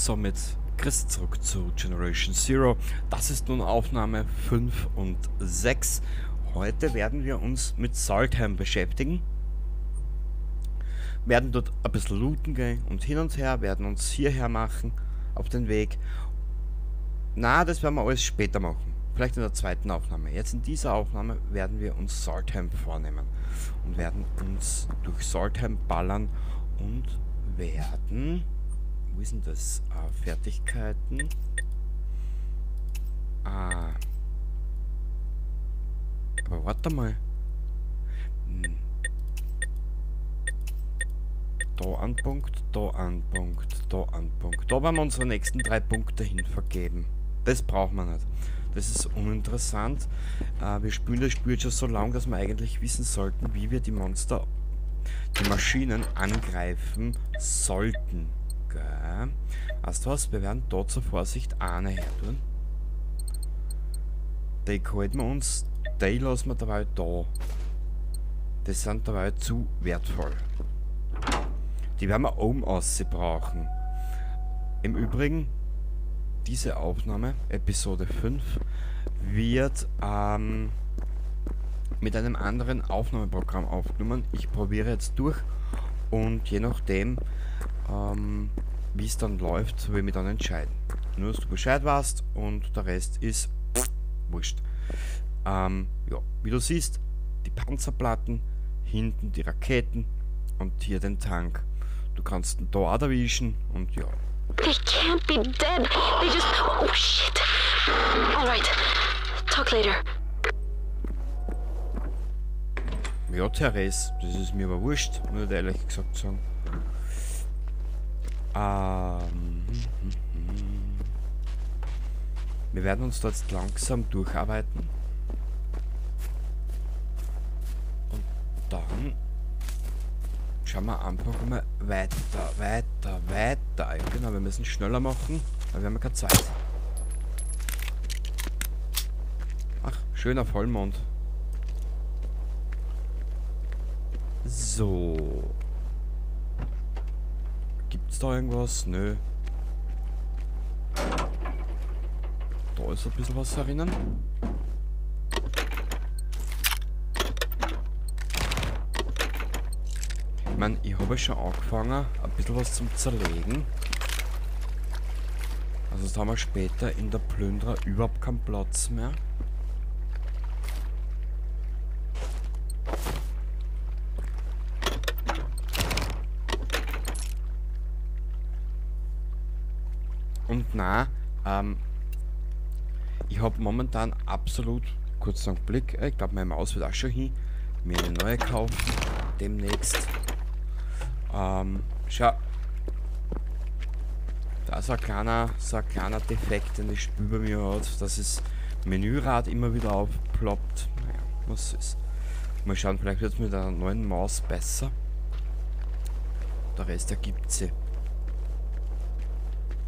somit Chris zurück zu Generation Zero. Das ist nun Aufnahme 5 und 6. Heute werden wir uns mit Salthamn beschäftigen. Werden dort ein bisschen looten gehen und hin und her, werden uns hierher machen auf den Weg. Na, das werden wir alles später machen. Vielleicht in der zweiten Aufnahme. Jetzt in dieser Aufnahme werden wir uns Salthamn vornehmen und werden uns durch Salthamn ballern und werden... Wo ist denn das? Ah, Fertigkeiten. Ah. Aber warte mal. Da ein Punkt, da ein Punkt, da ein Punkt. Da werden wir unsere nächsten 3 Punkte hin vergeben. Das brauchen wir nicht. Das ist uninteressant. Wir spielen das Spiel schon so lange, dass wir eigentlich wissen sollten, wie wir die Monster, die Maschinen angreifen sollten. Gell? Weißt du was? Wir werden dort zur Vorsicht eine her tun. Die halten wir uns, die lassen wir dabei da. Die sind dabei zu wertvoll. Die werden wir oben aussehen brauchen. Im Übrigen, diese Aufnahme, Episode 5, wird mit einem anderen Aufnahmeprogramm aufgenommen. Ich probiere jetzt durch und je nachdem, wie es dann läuft, will ich mich dann entscheiden. Nur, dass du Bescheid weißt und der Rest ist wurscht. Ja, wie du siehst, die Panzerplatten, hinten die Raketen und hier den Tank. Du kannst ihn da auch erwischen und ja. They can't be dead. They just... Oh shit. All right. Talk later. Ja, Therese, das ist mir aber wurscht, muss ich ehrlich gesagt sagen. Wir werden uns da jetzt langsam durcharbeiten. Und dann schauen wir einfach mal weiter, weiter, weiter. Ja, genau, wir müssen schneller machen, weil wir haben ja keine Zeit. Ach, schöner Vollmond. So. Gibt's da irgendwas? Nö. Da ist ein bisschen was herinnen. Ich meine, ich habe ja schon angefangen, ein bisschen was zum Zerlegen. Also das haben wir später in der Plünderer überhaupt keinen Platz mehr. Und na, ich hab momentan absolut, kurz einen Blick, ich glaub, meine Maus wird auch schon hin, mir eine neue kaufen, demnächst. Schau, da ist so ein kleiner Defekt, den das Spiel bei mir hat, dass das Menürad immer wieder aufploppt. Naja, was ist. Mal schauen, vielleicht wird's mit einer neuen Maus besser. Der Rest ergibt sich.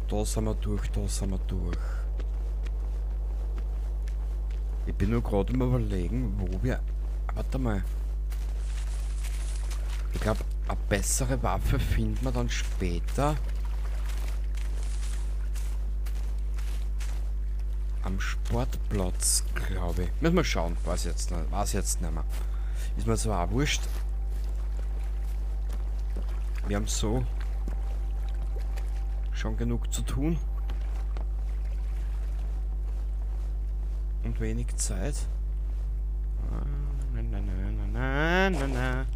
Da sind wir durch, da sind wir durch. Ich bin nur gerade im Überlegen, wo wir... Warte mal. Ich glaub, eine bessere Waffe finden wir dann später. Am Sportplatz, glaube ich. Müssen wir schauen, weiß jetzt nicht, weiß jetzt nicht mehr. Ist mir zwar auch wurscht. Wir haben so schon genug zu tun. Und wenig Zeit. Na, na, na, na, na, na, na.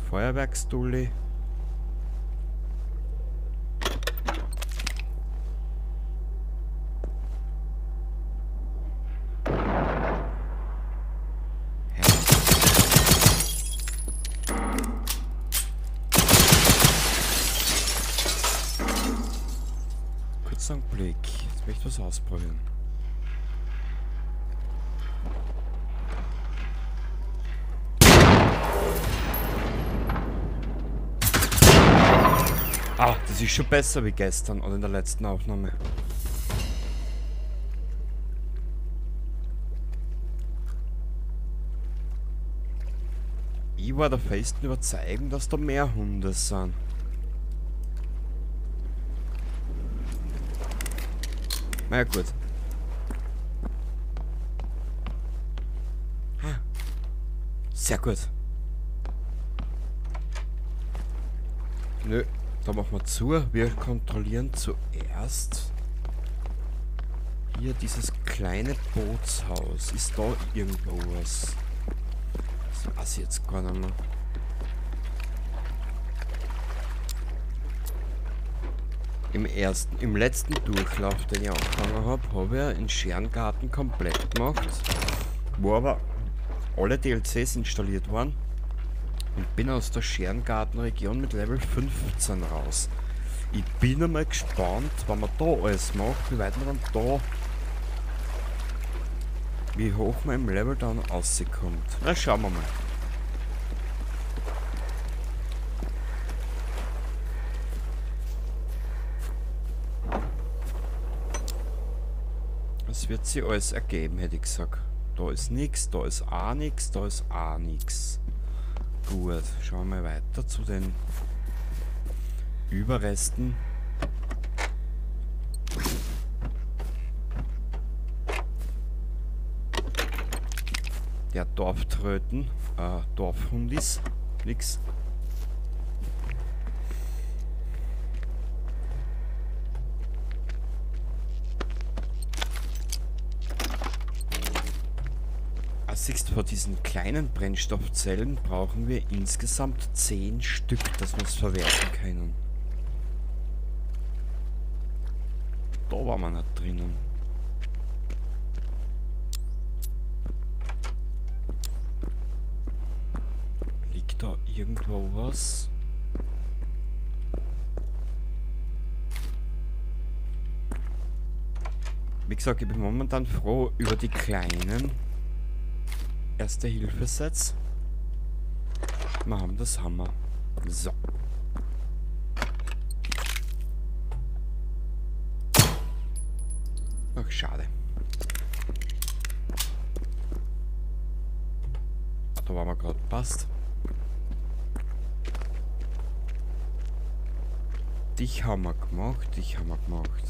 Feuerwerksdulli. Hä? Kurzer Blick. Jetzt möchte ich was ausprobieren. Ah, das ist schon besser wie gestern oder in der letzten Aufnahme. Ich war der festen Überzeugung, dass da mehr Hunde sind. Na ja, gut. Ah. Sehr gut. Nö, da machen wir zu. Wir kontrollieren zuerst hier dieses kleine Bootshaus. Ist da irgendwo was? Das weiß ich jetzt gar nicht mehr. Im letzten Durchlauf, den ich angefangen habe, habe ich den Scherengarten komplett gemacht, wo aber alle DLCs installiert waren und bin aus der Scherengartenregion mit Level 15 raus. Ich bin einmal gespannt, wenn man da alles macht, wie weit man dann da, wie hoch man im Level dann rauskommt. Na, schauen wir mal. Das wird sich alles ergeben, hätte ich gesagt. Da ist nichts, da ist auch nichts, da ist auch nichts. Gut, schauen wir weiter zu den Überresten. Der Dorftröten, Dorfhundis, nix. Siehst, vor diesen kleinen Brennstoffzellen brauchen wir insgesamt 10 Stück, dass wir es verwerten können. Da waren wir nicht drinnen. Liegt da irgendwo was? Wie gesagt, ich bin momentan froh über die kleinen Erste-Hilfe-Sets. Wir haben das Hammer. So. Ach, schade. Da waren wir gerade. Passt. Dich haben wir gemacht. Dich haben wir gemacht.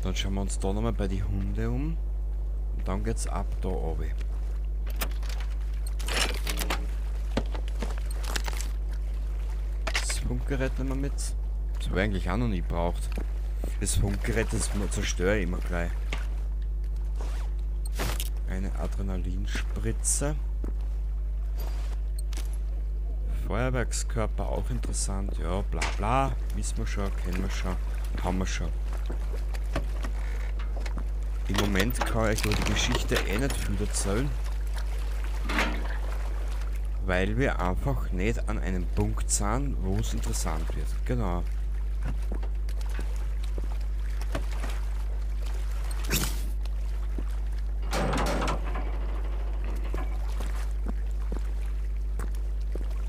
Dann schauen wir uns da nochmal bei die Hunde um. Und dann geht's ab da runter. Das Funkgerät nehmen wir mit. Das habe ich eigentlich auch noch nie gebraucht. Das Funkgerät, das zerstöre ich immer gleich. Eine Adrenalinspritze. Feuerwerkskörper, auch interessant. Ja, bla bla. Wissen wir schon, kennen wir schon, haben wir schon. Im Moment kann ich über die Geschichte eh nicht viel erzählen, weil wir einfach nicht an einem Punkt sind, wo es interessant wird. Genau.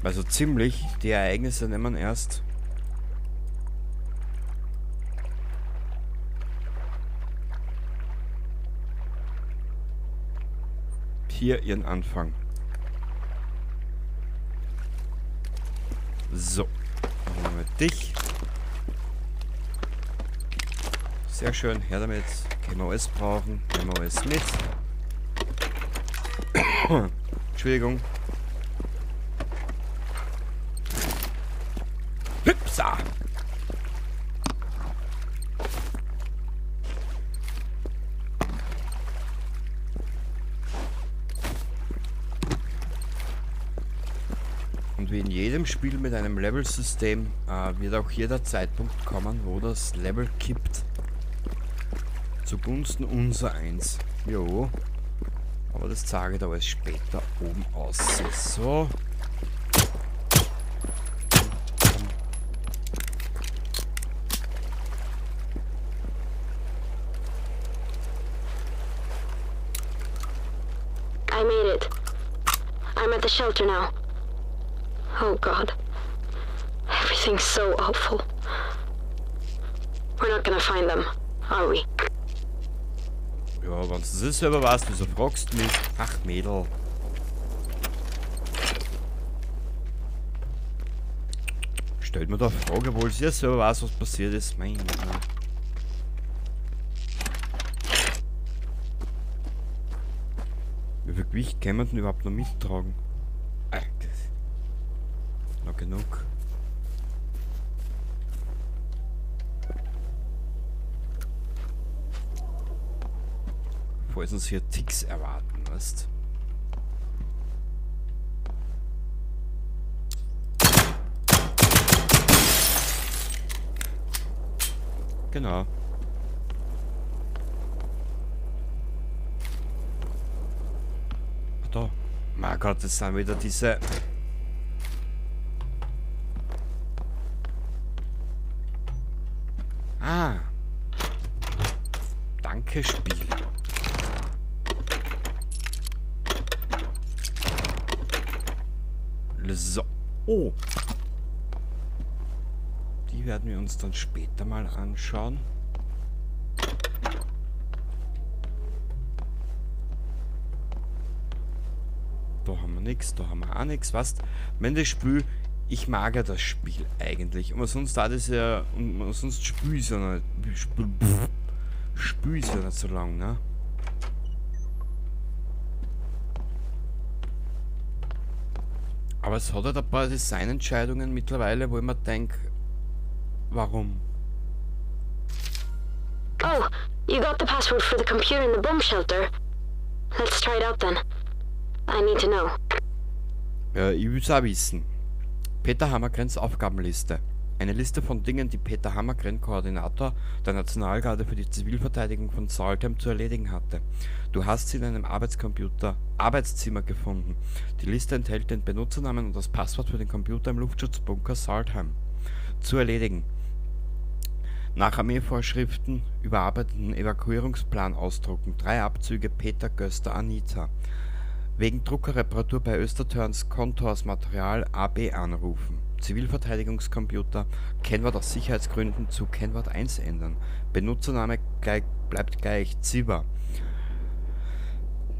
Also ziemlich, die Ereignisse nehmen erst hier ihren Anfang. So, machen wir dich. Sehr schön, her damit. Können wir alles brauchen, nehmen wir alles mit. Entschuldigung. Hüpsa! Und wie in jedem Spiel mit einem Level-System wird auch hier der Zeitpunkt kommen, wo das Level kippt. Zugunsten unser 1. Jo. Aber das zeige ich da alles später oben aus. So. I made it. I'm at the shelter now. Oh God. Everything's so awful. We're not gonna find them, are we? Ja, wenn du das selber weißt, wieso fragst du mich? Ach, Mädel. Stellt mir da eine Frage, obwohl sie ja selber weiß, was passiert ist. Mein Gott. Gewicht kann man denn überhaupt noch mittragen? Noch genug. Falls uns hier Ticks erwarten, weißt? Genau. Ach da. Mein Gott, das sind wieder diese... Ah. Danke, Spiel. So. Oh. Die werden wir uns dann später mal anschauen. Da haben wir nichts, da haben wir auch nichts. Weißt, wenn das Spiel, ich mag ja das Spiel eigentlich. Und sonst da das ja, und sonst spiel ich ja nicht, spiel ich ja nicht so lang, ne? Aber es hat halt ein paar Designentscheidungen mittlerweile, wo ich mir denke, warum? Oh, you got the password for the computer in the bomb shelter. Let's try it out then. I need to know. Ja, ich will's auch wissen. Peter Hammergrens Aufgabenliste. Eine Liste von Dingen, die Peter Hammergren, Koordinator der Nationalgarde für die Zivilverteidigung von Saltheim, zu erledigen hatte. Du hast sie in einem Arbeitszimmer gefunden. Die Liste enthält den Benutzernamen und das Passwort für den Computer im Luftschutzbunker Saltheim. Zu erledigen. Nach Armeevorschriften überarbeiteten Evakuierungsplan ausdrucken. 3 Abzüge Peter, Gösta, Anita. Wegen Druckerreparatur bei Östertörns Kontors Material AB anrufen. Zivilverteidigungscomputer, Kennwort aus Sicherheitsgründen zu Kennwort 1 ändern. Benutzername bleibt gleich, Ziva.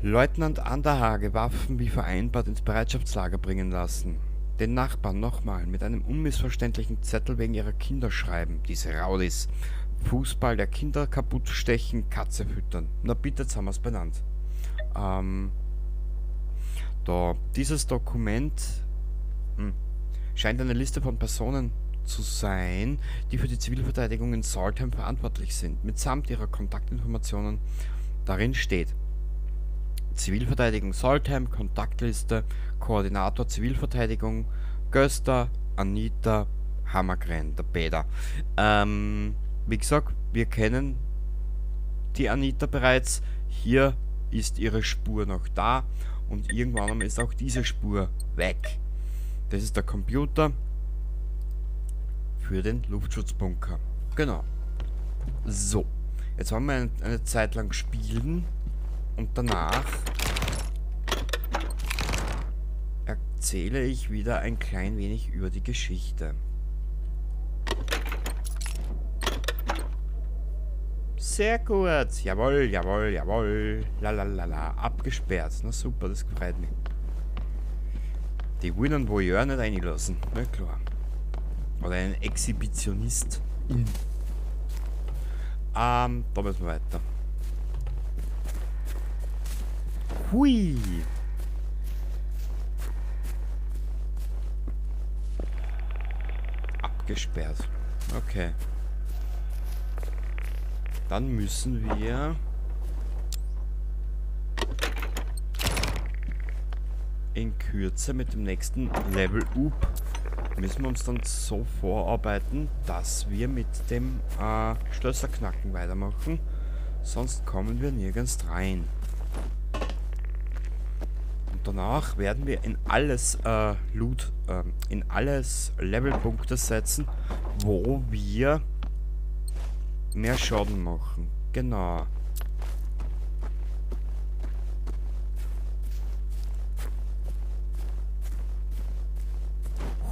Leutnant Anderhage Waffen wie vereinbart ins Bereitschaftslager bringen lassen. Den Nachbarn nochmal mit einem unmissverständlichen Zettel wegen ihrer Kinder schreiben. Diese Raudis. Fußball der Kinder kaputt stechen, Katze füttern. Na bitte, jetzt haben wir's benannt. Da, dieses Dokument scheint eine Liste von Personen zu sein, die für die Zivilverteidigung in Saltheim verantwortlich sind, mitsamt ihrer Kontaktinformationen. Darin steht: Zivilverteidigung Saltheim, Kontaktliste, Koordinator Zivilverteidigung, Gösta, Anita, Hammergren, der Peter. Wie gesagt, wir kennen die Anita bereits. Hier ist ihre Spur noch da und irgendwann ist auch diese Spur weg. Das ist der Computer für den Luftschutzbunker. Genau. So. Jetzt haben wir eine Zeit lang spielen und danach erzähle ich wieder ein klein wenig über die Geschichte. Sehr gut. Jawohl, jawohl, jawohl. Lalalala. Abgesperrt. Na super, das gefreut mich. Die wollen einen Voyeur nicht reinlassen. Na klar. Oder einen Exhibitionist. Da müssen wir weiter. Hui! Abgesperrt. Okay. Dann müssen wir in Kürze mit dem nächsten Level Up müssen wir uns dann so vorarbeiten, dass wir mit dem Schlösserknacken weitermachen. Sonst kommen wir nirgends rein. Und danach werden wir in alles Loot, in alles Levelpunkte setzen, wo wir mehr Schaden machen. Genau.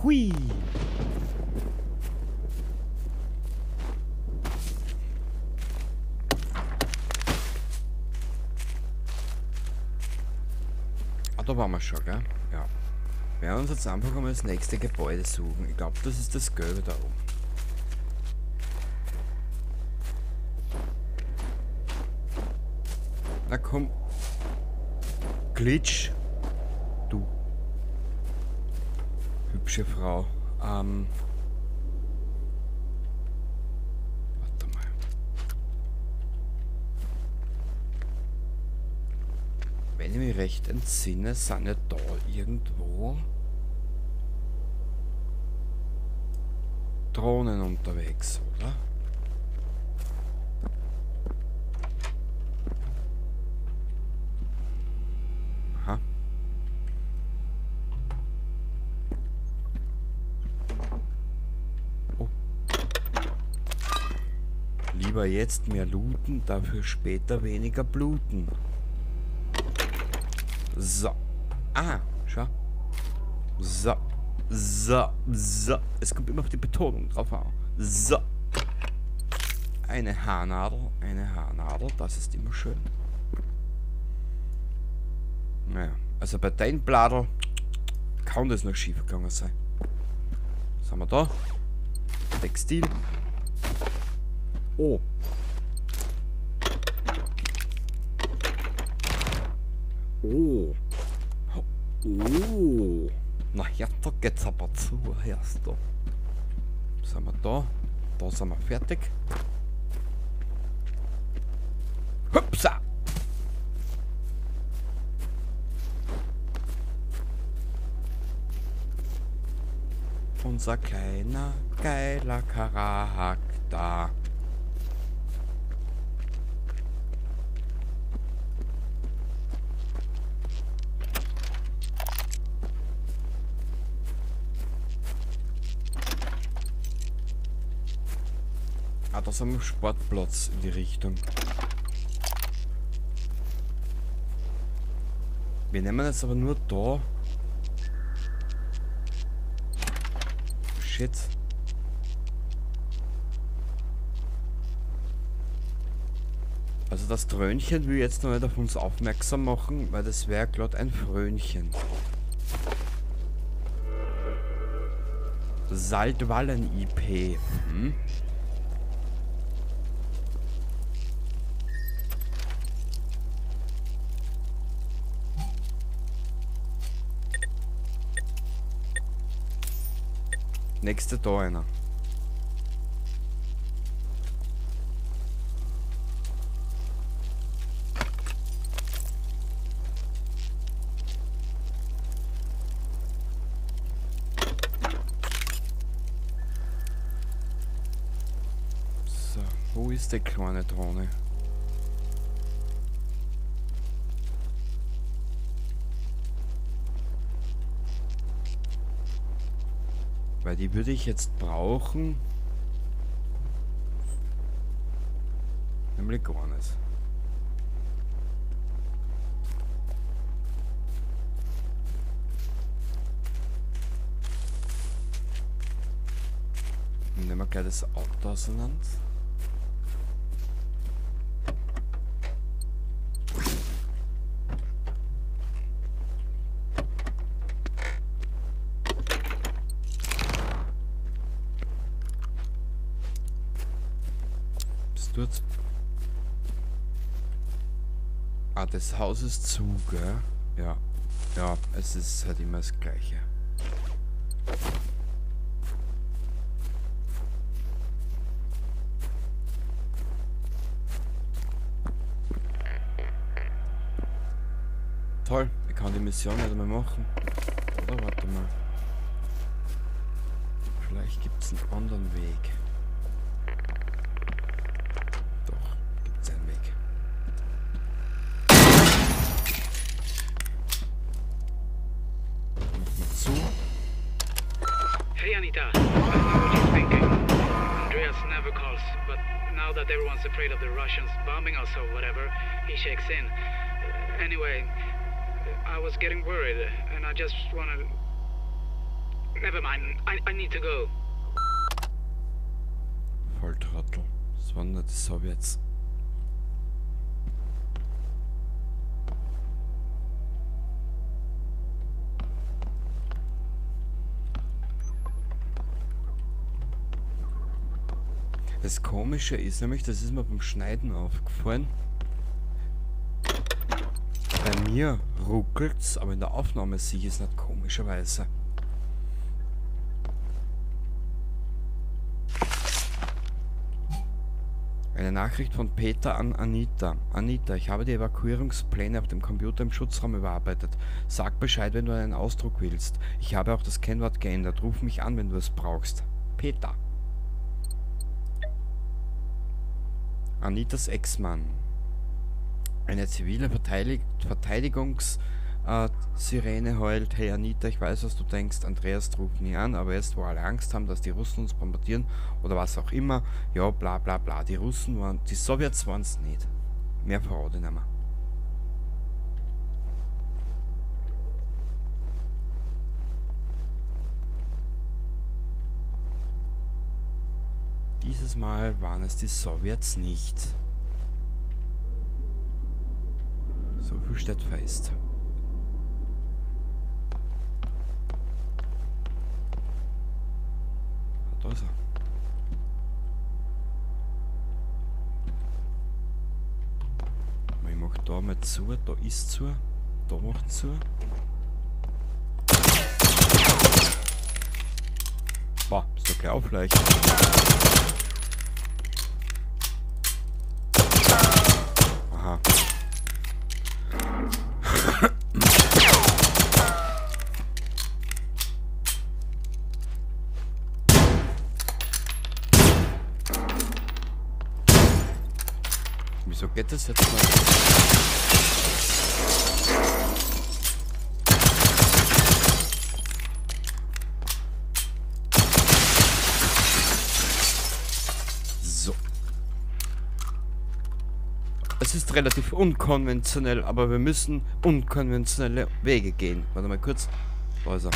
Hui! Ah, da waren wir schon, gell? Ja. Wir werden uns jetzt einfach einmal das nächste Gebäude suchen. Ich glaube, das ist das Gelbe da oben. Na komm. Glitch. Du. Hübsche Frau. Warte mal. Wenn ich mich recht entsinne, sind ja da irgendwo Drohnen unterwegs, oder? Aha. Oh. Lieber jetzt mehr looten, dafür später weniger bluten. So. Ah, schau. So. So, so. Es kommt immer auf die Betonung drauf an. So. Eine Haarnadel, das ist immer schön. Naja, also bei deinem Bladel kann das noch schief gegangen sein. Was haben wir da? Textil. Oh. Oh. Oh. Na ja, da geht's aber zu, hörst du. Was haben wir da? Da sind wir fertig. Hupsa! Unser kleiner, geiler Charakter. Ah, da sind wir Sportplatz in die Richtung. Wir nehmen jetzt aber nur da. Shit. Also das Trönchen will ich jetzt noch nicht auf uns aufmerksam machen, weil das wäre glatt ein Frönchen. Saltwallen IP. Hm? Nächste da einer. So, wo ist die kleine Drohne? Weil die würde ich jetzt brauchen. Nämlich gar nicht. Nehmen wir gleich das Auto auseinander. Ah, das Haus ist zu, gell? Ja. Ja, es ist halt immer das Gleiche. Toll, ich kann die Mission nicht mehr machen. Oder warte mal. Vielleicht gibt es einen anderen Weg. Doch, gibt es einen Weg. Mach mal zu. Hey Anita, I know what you're thinking. Andreas never calls, but now that everyone's afraid of the Russians bombing us or whatever, he checks in. Anyway, I was getting worried, and I just wanna... Never mind, I need to go. Volltrottel. Das waren nicht die Sowjets. Das Komische ist nämlich, das ist mir beim Schneiden aufgefallen. Bei mir Ruckelt's, aber in der Aufnahme sehe ich es nicht, komischerweise. Eine Nachricht von Peter an Anita. Anita, ich habe die Evakuierungspläne auf dem Computer im Schutzraum überarbeitet. Sag Bescheid, wenn du einen Ausdruck willst. Ich habe auch das Kennwort geändert. Ruf mich an, wenn du es brauchst. Peter. Anitas Ex-Mann. Eine zivile Verteidigungssirene heult. Hey Anita, ich weiß, was du denkst. Andreas ruft nie an, aber jetzt, wo alle Angst haben, dass die Russen uns bombardieren oder was auch immer. Ja, bla bla bla. Die Russen waren, die Sowjets waren es nicht. Mehr verrate ich nicht mehr. Dieses Mal waren es die Sowjets nicht. So viel steht fest. Da ist er. Ich mach da mal zu, da ist zu, da macht zu. Boah, ist doch gleich aufleicht. Aha. Wieso geht das jetzt mal? So. Es ist relativ unkonventionell, aber wir müssen unkonventionelle Wege gehen. Warte mal kurz. Da ist er.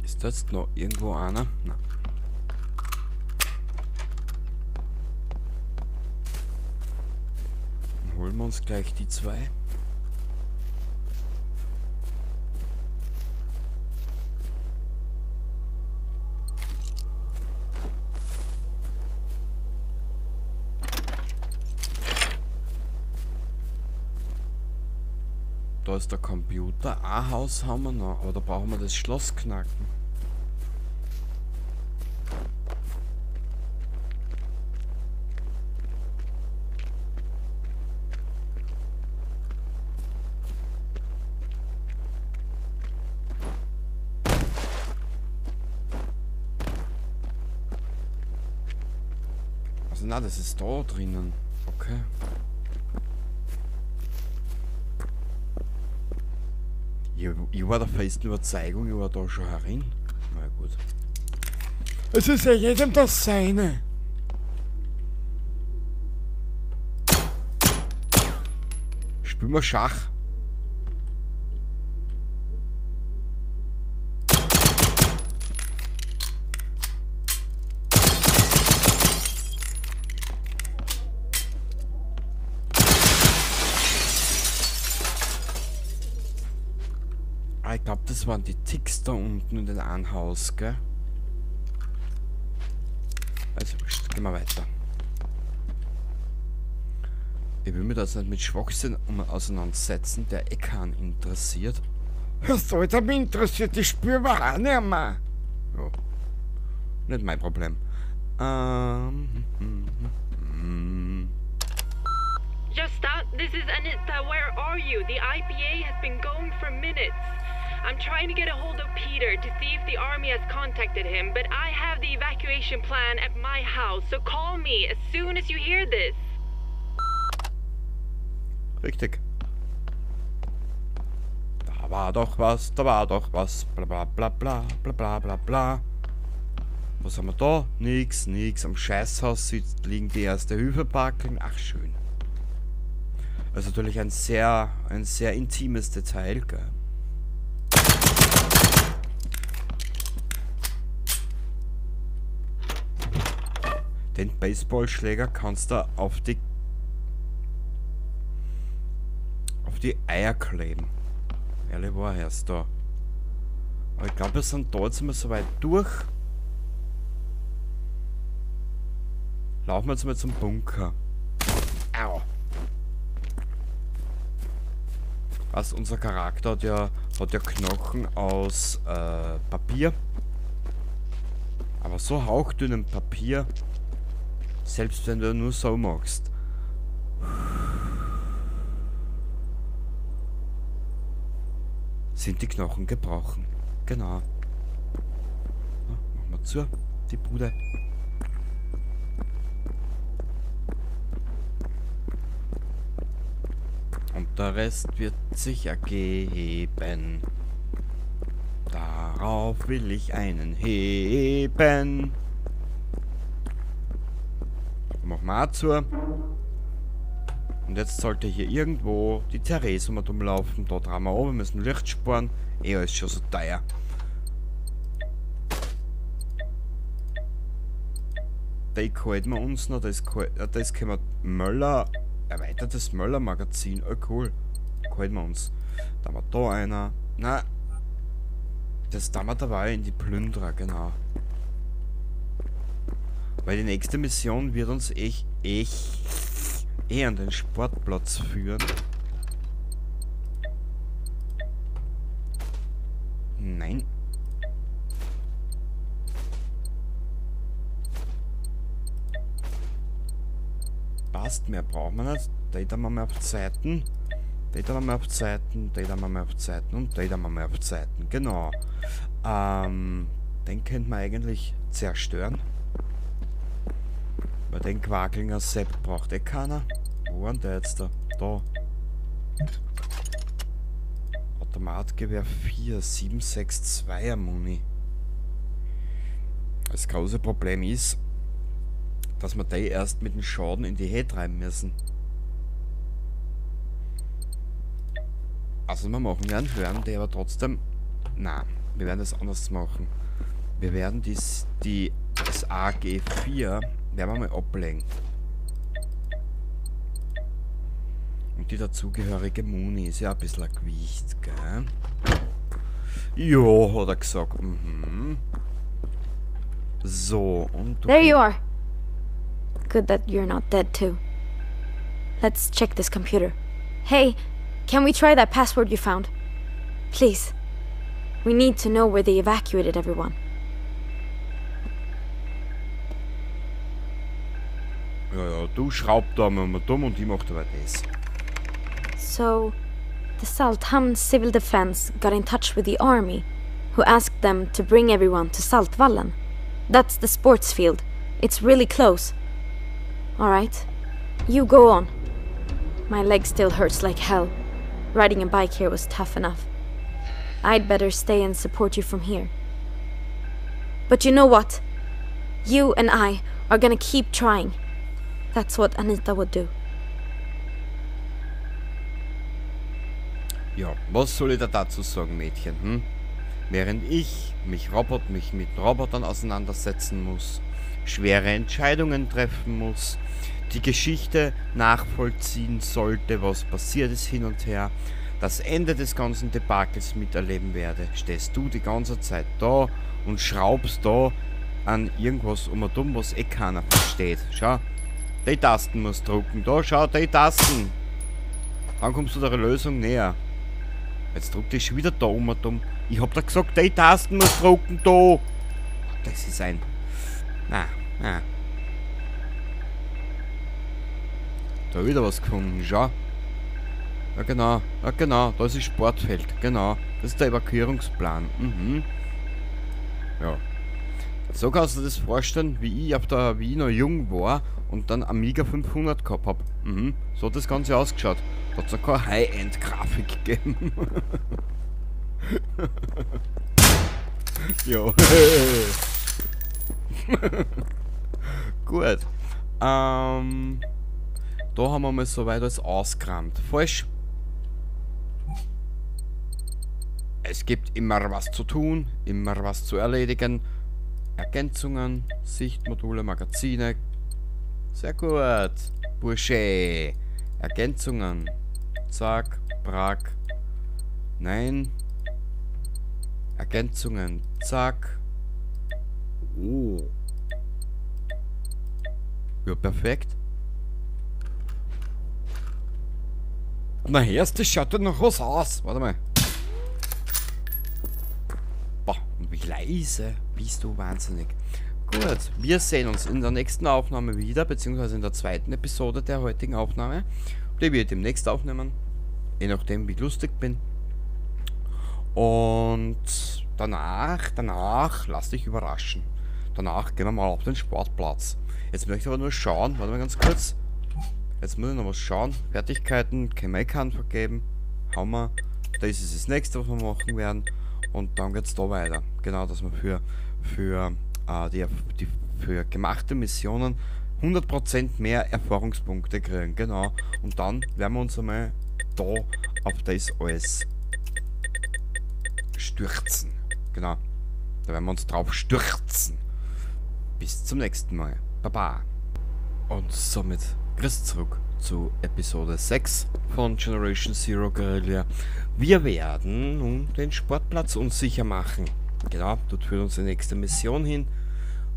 Ist da jetzt noch irgendwo einer? Nein. Dann holen wir uns gleich die zwei. Da ist der Computer. Ein Haus haben wir noch, aber da brauchen wir das Schloss knacken. Also na, das ist da drinnen. Okay. Ich war der festen Überzeugung, ich war da schon herin. Na gut. Es ist ja jedem das Seine. Spielen wir Schach. Ich glaube, das waren die Ticks da unten in den Anhaus, gell? Also, gehen wir weiter. Ich will mir das nicht mit Schwachsinn auseinandersetzen, der Eckhan interessiert. Was soll der mich interessiert? Ich spüre mir auch nicht mehr. Ja. Nicht mein Problem. Gösta, this is Anita. Where are you? The IPA has been going for minutes. I'm trying to get a hold of Peter to see if the army has contacted him, but I have the evacuation plan at my house, so call me as soon as you hear this. Richtig. Da war doch was, da war doch was, bla bla bla bla bla bla bla bla. Was haben wir da? Nix, nix. Am Scheißhaus liegen die erste Hilfepackeln. Ach, schön. Das ist natürlich ein sehr intimes Detail, gell? Den Baseballschläger kannst du auf die Eier kleben. Ehrlich war erst da. Aber ich glaube, wir sind da jetzt mal soweit durch. Laufen wir jetzt mal zum Bunker. Au! Was, unser Charakter hat ja Knochen aus Papier. Aber so hauchdünnem Papier, selbst wenn du nur so machst. Sind die Knochen gebrochen. Genau. So, machen wir zu, die Bude. Und der Rest wird sich ergeben. Darauf will ich einen heben. Machen wir auch zu. Und jetzt sollte hier irgendwo die Therese mal rumlaufen. Da drehen wir oben, wir müssen Licht sparen. Ist schon so teuer. Die halten wir uns noch. Das können wir Möller. Erweitertes Möller-Magazin. Oh cool. Halten wir uns. Da haben wir da einer. Na. Das da wir dabei in die Plünderer, genau. Weil die nächste Mission wird uns echt an den Sportplatz führen. Nein. Passt, mehr brauchen wir nicht. Da haben wir mal auf Zeiten. Da haben wir mal auf Zeiten. Da haben wir mal auf Zeiten. Und da haben wir mal auf Zeiten. Genau. Den könnte man eigentlich zerstören. Weil den Quaklinger Sepp braucht eh keiner. Wo war denn der jetzt da? Da. Automatgewehr 4, 762er Muni. Das große Problem ist, dass wir die erst mit dem Schaden in die Höhe treiben müssen. Also wir machen werden, hören die aber trotzdem... Nein, wir werden das anders machen. Wir werden das AG4 werden wir mal ablegen. Und die dazugehörige Muni ist ja ein bisschen ein Gewicht, gell? Jo, hat er gesagt. Mhm. So, und... There you are. Good that you're not dead too. Let's check this computer. Hey, can we try that password you found? Please. We need to know where they evacuated everyone. Ja, ja, du schraub da mal dumm und ich mach da das. So, the Salthamn Civil Defense got in touch with the army, who asked them to bring everyone to Saltvallen. That's the sports field. It's really close. All right, you go on. My leg still hurts like hell. Riding a bike here was tough enough. I'd better stay and support you from here. But you know what? You and I are gonna keep trying. That's what Anita would do. Ja, was soll ich da dazu sagen, Mädchen? Hm? Während ich mich mit Robotern auseinandersetzen muss, schwere Entscheidungen treffen muss, die Geschichte nachvollziehen sollte, was passiert ist hin und her, das Ende des ganzen Debakels miterleben werde, stehst du die ganze Zeit da und schraubst da an irgendwas um und um, was eh keiner versteht. Schau, die Tasten musst drucken. Da, schau, die Tasten. Dann kommst du der Lösung näher. Jetzt druckt ich schon wieder da um und um. Ich hab da gesagt, die Tasten muss drucken, da. Das ist ein... Na, na. Da wieder was gefunden, schau. Ja genau, ja genau, da ist das Sportfeld, genau. Das ist der Evakuierungsplan. Mhm. Ja. So kannst du dir das vorstellen, wie ich auf der Wiener jung war und dann Amiga 500 gehabt hab. Mhm. So hat das Ganze ausgeschaut. Da hat es noch keine High-End-Grafik gegeben. Ja. Gut. Da haben wir mal soweit alles ausgeräumt. Falsch. Es gibt immer was zu tun, immer was zu erledigen. Ergänzungen, Sichtmodule, Magazine, Sehr gut. Bursche. Ergänzungen. Zack, Prag. Nein. Ergänzungen. Zack. Oh. Ja, perfekt. Na, erst, das schaut ja noch was aus. Warte mal. Boah, und wie leise bist du wahnsinnig. Gut, wir sehen uns in der nächsten Aufnahme wieder, beziehungsweise in der zweiten Episode der heutigen Aufnahme. Die wir demnächst aufnehmen, je nachdem wie ich lustig bin. Und danach, lass dich überraschen. Danach gehen wir mal auf den Sportplatz. Jetzt möchte ich aber nur schauen, warte mal ganz kurz. Jetzt muss ich noch was schauen. Fertigkeiten, kein vergeben. Haben wir. Das ist das nächste, was wir machen werden. Und dann geht's da weiter. Genau, dass wir für gemachte Missionen 100% mehr Erfahrungspunkte kriegen. Genau. Und dann werden wir uns einmal da auf das alles stürzen. Genau. Da werden wir uns drauf stürzen. Bis zum nächsten Mal. Baba. Und somit grüß zurück zu Episode 6 von Generation Zero Guerrilla. Wir werden nun den Sportplatz unsicher machen. Genau, dort führt uns die nächste Mission hin.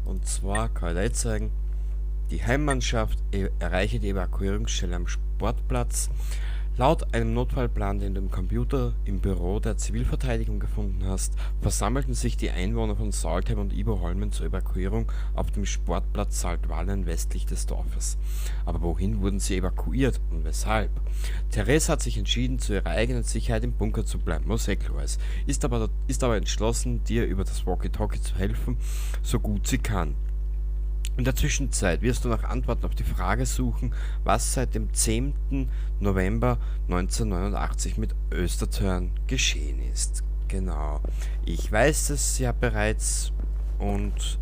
Und zwar kann ich euch zeigen, die Heimmannschaft erreiche die Evakuierungsstelle am Sportplatz. Laut einem Notfallplan, den du im Computer im Büro der Zivilverteidigung gefunden hast, versammelten sich die Einwohner von Saltheim und Iboholmen zur Evakuierung auf dem Sportplatz Saltvallen westlich des Dorfes. Aber wohin wurden sie evakuiert und weshalb? Therese hat sich entschieden, zu ihrer eigenen Sicherheit im Bunker zu bleiben, was eh klar ist, ist aber entschlossen, dir über das Walkie-Talkie zu helfen, so gut sie kann. In der Zwischenzeit wirst du nach Antworten auf die Frage suchen, was seit dem 10. November 1989 mit Östertörn geschehen ist. Genau. Ich weiß es ja bereits und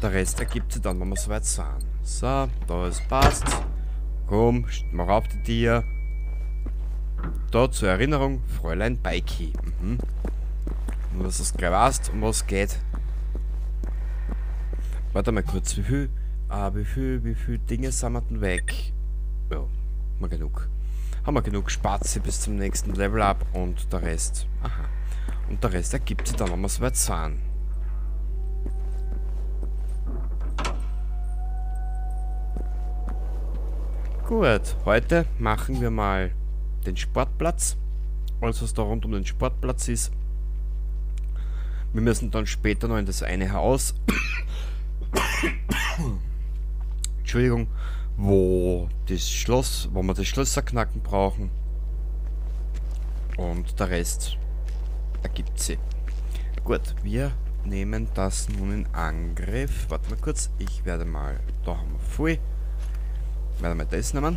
der Rest ergibt sich dann, wenn wir soweit sind. So, da ist passt. Komm, mach auf die Tier. Da zur Erinnerung, Fräulein Beiki. Mhm. Nur, dass du es gleich weißt, um was es geht. Warte mal kurz, wie viel Dinge sind wir denn weg? Ja, haben wir genug. Haben wir genug Spazi bis zum nächsten Level Up und der Rest. Aha. Und der Rest ergibt sich dann, wenn wir soweit sind. Gut, heute machen wir mal den Sportplatz. Alles, was da rund um den Sportplatz ist. Wir müssen dann später noch in das eine Haus. Entschuldigung, wo wir das Schlösser knacken brauchen. Und der Rest ergibt sich. Gut, wir nehmen das nun in Angriff. Warte mal kurz, ich werde mal, da haben wir viel. Ich werde mal das nehmen.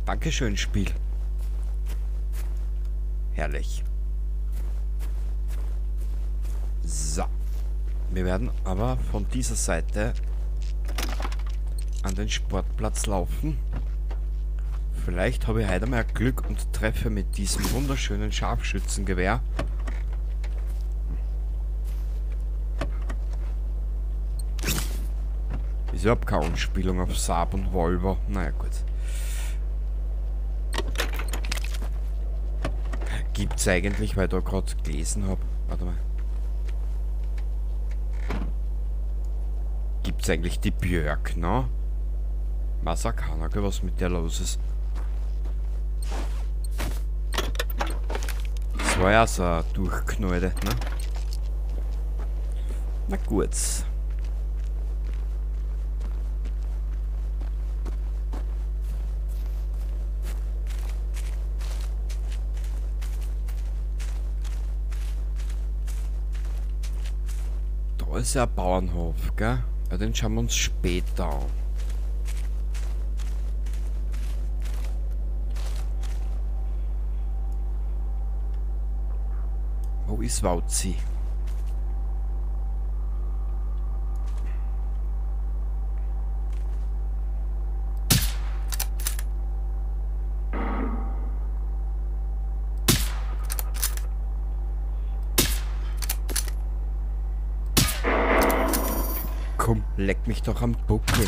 Dankeschön, Spiel. Herrlich. So. Wir werden aber von dieser Seite an den Sportplatz laufen. Vielleicht habe ich heute mal Glück und treffe mit diesem wunderschönen Scharfschützengewehr. Ist überhaupt keine Anspielung auf Saab und Volvo. Naja, gut. Gibt's eigentlich, weil ich da gerade gelesen habe. Warte mal. Gibt's eigentlich die Björk, ne? Weiß auch keiner, was mit der los ist. Das war ja so ein Durchknallte, ne? Na gut. Da ist ja ein Bauernhof, gell? Ja, den schauen wir uns später an. Wo ist Wauzi? Komm, leck mich doch am Buckel.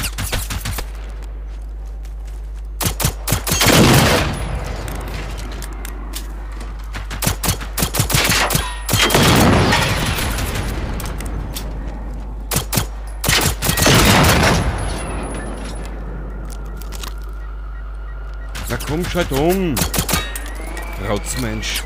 Na komm, schalt um! Rotzmensch.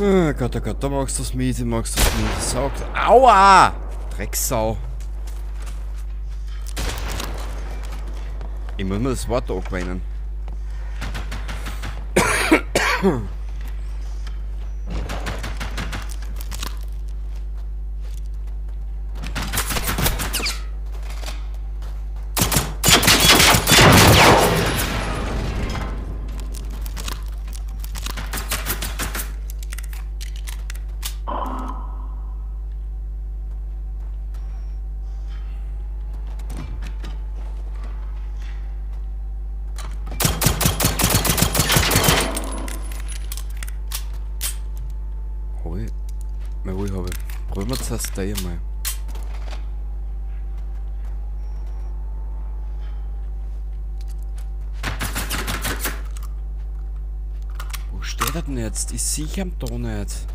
Oh Gott, oh Gott, da magst du das miese, magst du das miese. Sag. Aua! Drecksau. Ich muss mir das Wort angewöhnen. Probieren wir zuerst da mal. Wo steht er denn jetzt? Ich sehe ihn da nicht.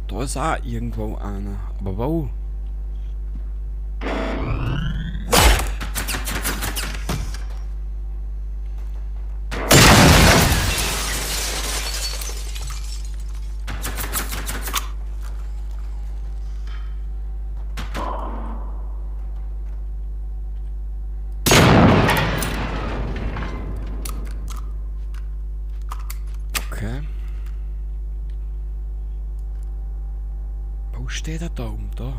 Da ist auch irgendwo einer. Aber wo? Okay. Wo steht er da oben? Da.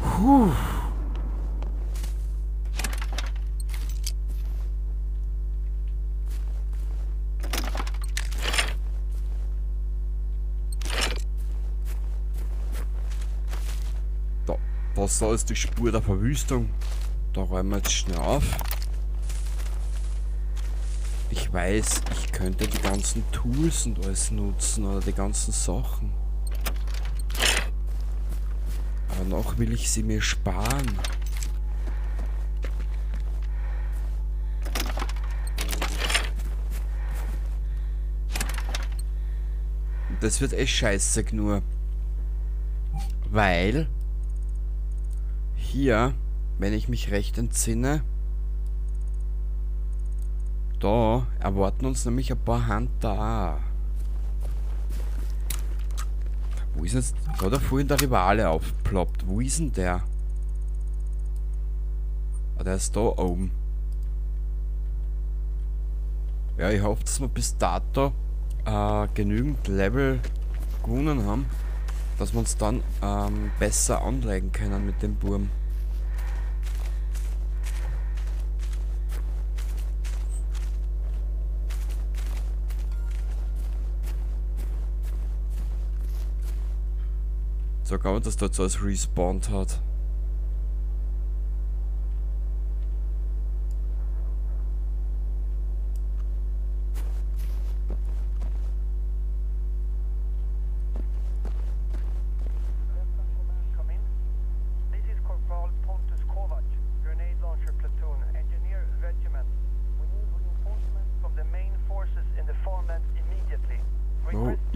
Puh. Da, das da ist die Spur der Verwüstung. Da räumen wir jetzt schnell auf. Ich weiß, ich könnte die ganzen Tools und alles nutzen oder die ganzen Sachen. Aber noch will ich sie mir sparen. Das wird echt scheiße nur. Weil hier, wenn ich mich recht entsinne, da erwarten uns nämlich ein paar Hunter. Wo ist jetzt? Da hat er vorhin der Rivale aufgeploppt. Wo ist denn der? Ah, der ist da oben. Ja, ich hoffe, dass wir bis dato genügend Level gewonnen haben, dass wir uns dann besser anlegen können mit dem Burm. So, kann man, dass dort so als respawned hat. Regiment. We need reinforcements from the main forces in the farmlands immediately.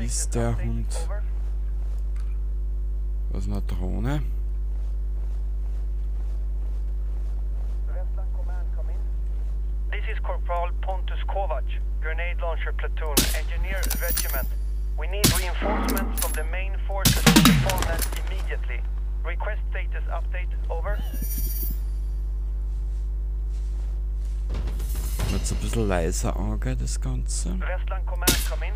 ist der Hund. Was ist eine Drohne? This is Corporal Pontus Kovac, grenade launcher platoon, engineer regiment. We need reinforcements from the main forces in the farmland immediately. Request status update, over. Jetzt ein bisschen leiser angehen, das Ganze. Westland Command, come in.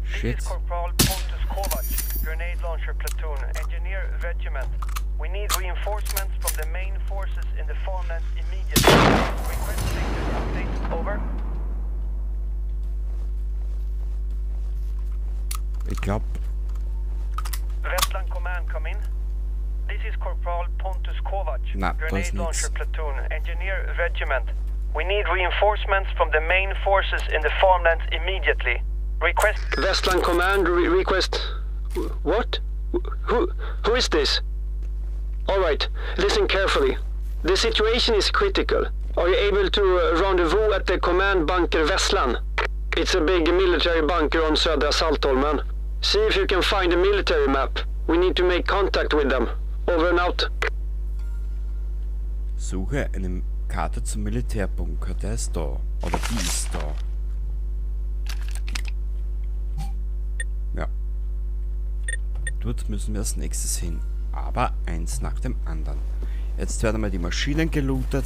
Shit. This is Corporal Pontus Kovac, grenade launcher platoon, engineer regiment. We need reinforcements from the main forces in the farmland immediately. Request status update, over. Ich glaub. Westland Command, come in. This is Corporal Pontus Kovac, Na, da grenade ist launcher nix. platoon, engineer regiment. We need reinforcements from the main forces in the farmlands immediately. Request Westland Command request. What? Who is this? All right, listen carefully. The situation is critical. Are you able to rendezvous at the command bunker Vesslan? It's a big military bunker on Södra Saltholmen. See if you can find a military map. We need to make contact with them. Over and out. Suche eine Karte zum Militärbunker. Der ist da. Oder die ist da. Ja. Dort müssen wir als nächstes hin. Aber eins nach dem anderen. Jetzt werden mal die Maschinen gelootet.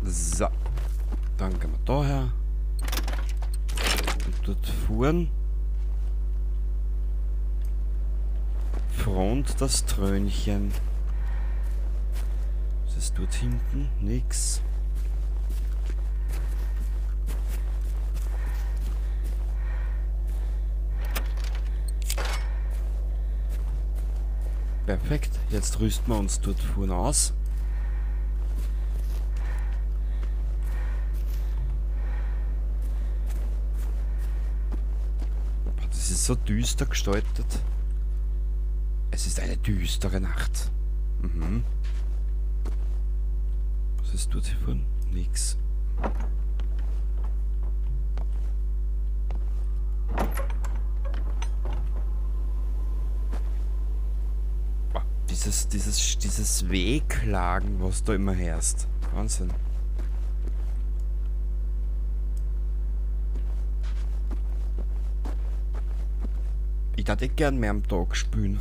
So. Dann gehen wir da her. Und dort fuhren. Front das Trönchen. Was ist dort hinten? Nix. Perfekt. Jetzt rüsten wir uns dort vorne aus. Boah, das ist so düster gestaltet. Es ist eine düstere Nacht. Mhm. Was ist dort hier vorne? Nix. Boah, dieses Wehklagen, was da immer herrscht. Wahnsinn. Ich würde eh gern mehr am Tag spielen.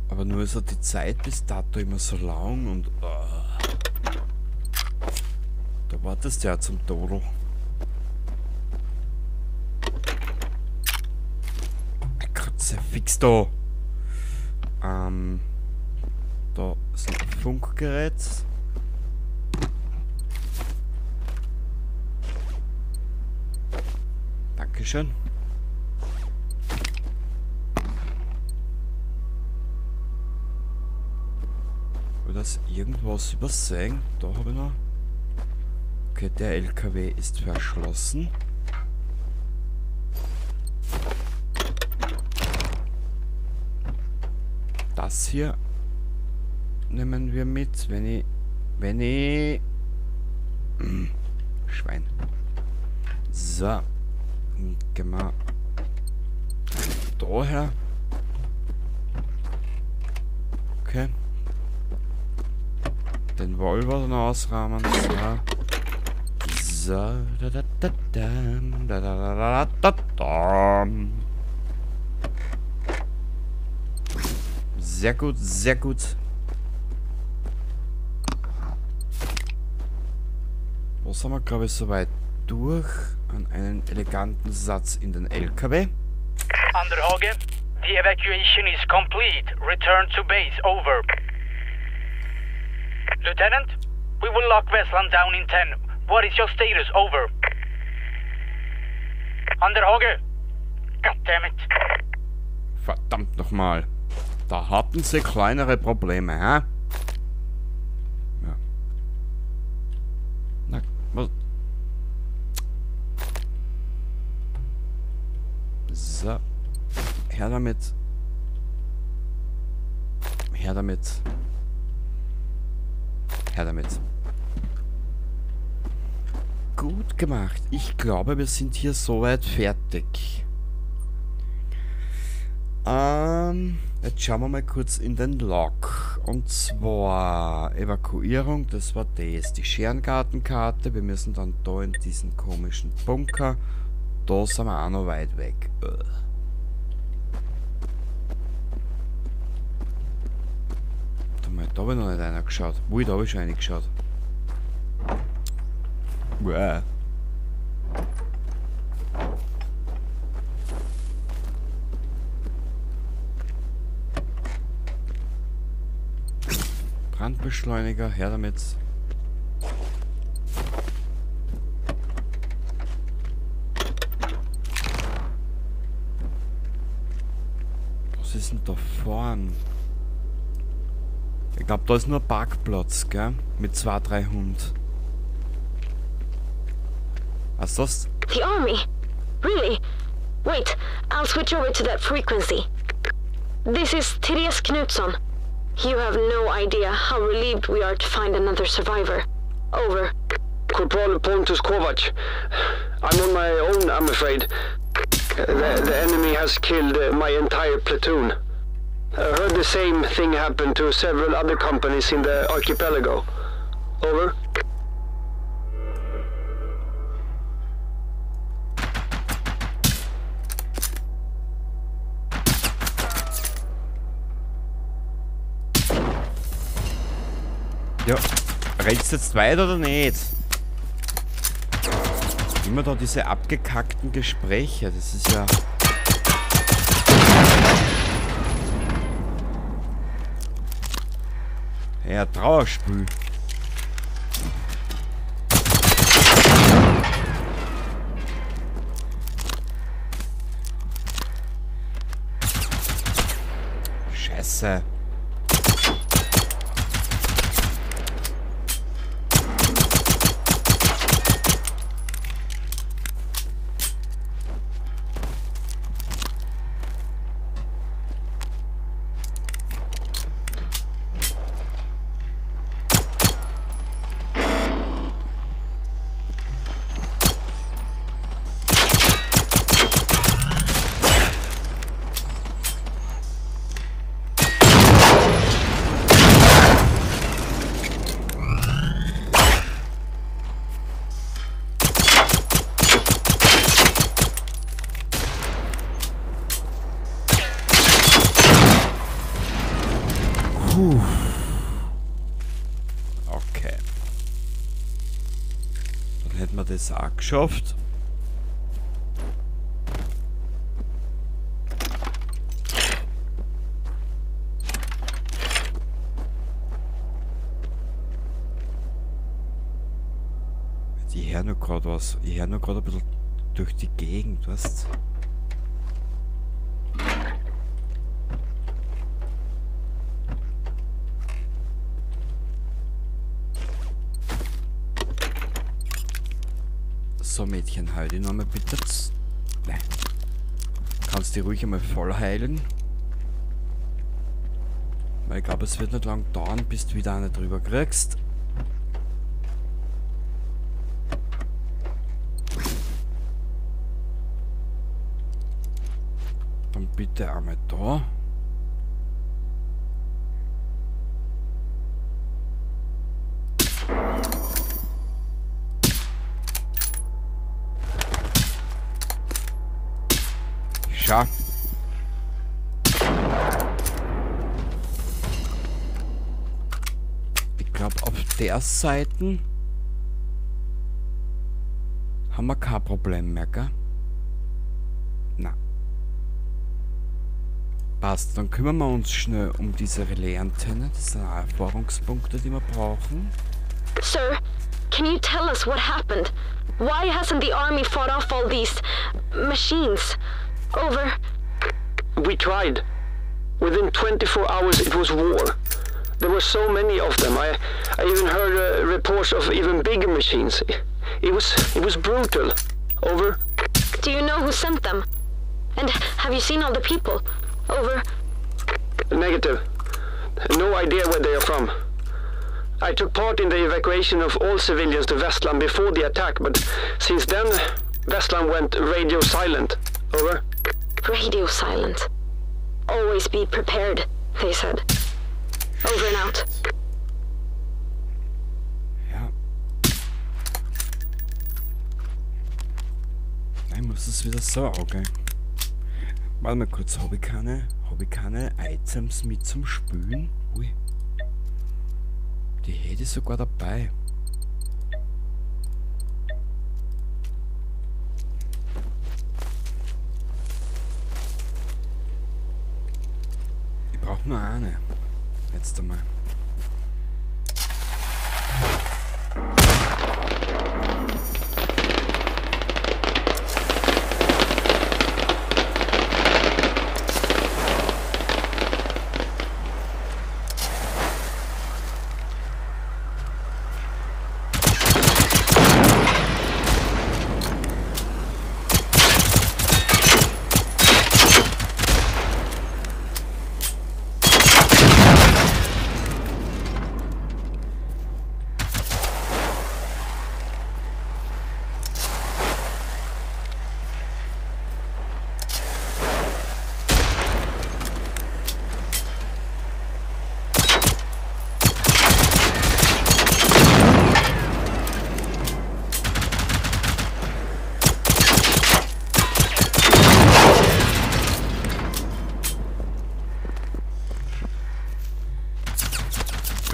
Aber nur ist halt die Zeit bis dato immer so lang und... da wartest du ja zum Todel. Kruzifix da! Da ist ein Funkgerät. Dankeschön. Oder das irgendwas übersehen? Da habe ich noch. Okay, der LKW ist verschlossen. Das hier nehmen wir mit, wenn ich Schwein. So. Gehen wir daher. Okay. Den Volvo dann ausrahmen. So. So. Da, da, da, da, da, da, da, da, da. Sehr gut, sehr gut. Was haben wir, glaube ich, soweit durch? An einen eleganten Satz in den LKW. Anderhage, the evacuation is complete. Return to base, over. Lieutenant, we will lock Vesslan down in 10. What is your status, over? Anderhage, God damn it. Verdammt nochmal. Da hatten sie kleinere Probleme, hä? Ja. Na, was? So. Her damit. Her damit. Her damit. Gut gemacht. Ich glaube, wir sind hier soweit fertig. Jetzt schauen wir mal kurz in den Log. Und zwar Evakuierung, das war das. Die Scherengartenkarte. Wir müssen dann da in diesen komischen Bunker. Da sind wir auch noch weit weg. Warte mal, da habe ich noch nicht reingeschaut. Wo, da habe ich schon reingeschaut. Uäh. Brandbeschleuniger, her damit. Was ist denn da vorn? Ich glaube, da ist nur Parkplatz, gell? Mit 2, 3 Hund. Was ist das? The army? Really? Wait, I'll switch over to that frequency. This is Therese Knutsson. You have no idea how relieved we are to find another survivor. Over. Corporal Pontus Kovac. I'm on my own, I'm afraid. The enemy has killed my entire platoon. I heard the same thing happen to several other companies in the archipelago. Over. Ja, rennst du jetzt weiter oder nicht? Immer da diese abgekackten Gespräche, das ist ja... Ja, Trauerspiel. Scheiße. Okay. Dann hätten wir das auch geschafft. Ich höre nur gerade was. Ich höre nur gerade ein bisschen durch die Gegend, weißt du? So, Mädchen, heil dich nochmal bitte. Nein. Kannst dich ruhig einmal voll heilen. Weil ich glaube, es wird nicht lang dauern, bis du wieder eine drüber kriegst. Dann bitte einmal da. Schau. Ich glaube, auf der Seite haben wir kein Problem mehr, gell? Na. Passt, dann kümmern wir uns schnell um diese Relais-Antenne. Das sind auch Erfahrungspunkte, die wir brauchen. Sir, can you tell us what happened? Why hasn't the army fought off all these machines? Over. We tried. Within 24 hours it was war. There were so many of them. I even heard reports of even bigger machines. It was brutal. Over. Do you know who sent them? And have you seen all the people? Over. Negative. No idea where they are from. I took part in the evacuation of all civilians to Vestland before the attack, but since then, Vestland went radio silent. Over. Radio silent. Always be prepared, they said. Over and out. Ja. Ich muss es wieder so, okay. Warte mal kurz, habe ich keine Items mit zum Spülen? Ui. Die hätte ich sogar dabei. Ich brauche nur eine. Jetzt einmal.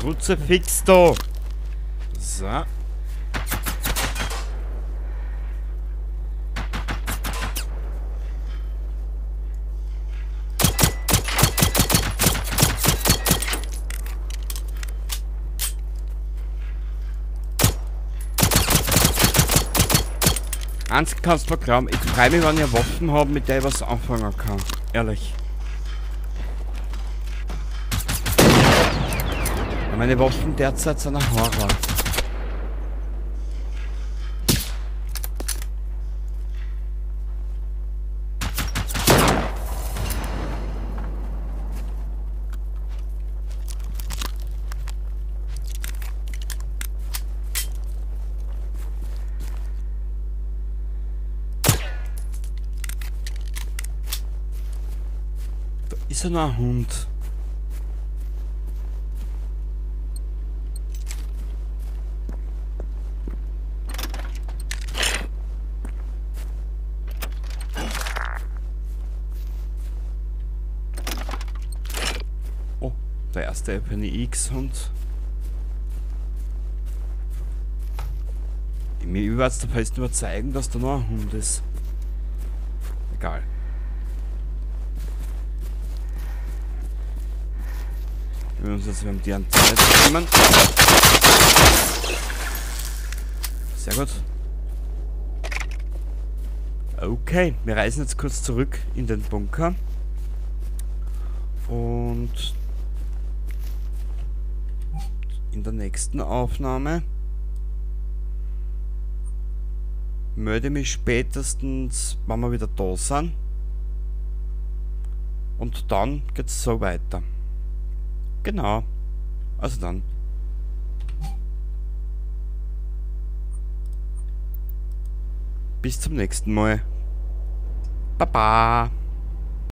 Kruzifix da. So. Eins kannst du mir glauben, ich freue mich, wenn ich Waffen habe, mit der ich was anfangen kann. Ehrlich. Meine Waffen derzeit sind ein Horror. Da ist ja noch ein Hund. Der erste FNX und mir war jetzt der festen Überzeugung, dass da noch ein Hund ist. Egal. Wir uns jetzt um die Antenne kümmern. Sehr gut. Okay, wir reisen jetzt kurz zurück in den Bunker. Und in der nächsten Aufnahme melde mich spätestens, wenn wir wieder da sind. Und dann geht's so weiter. Genau. Also dann. Bis zum nächsten Mal. Baba.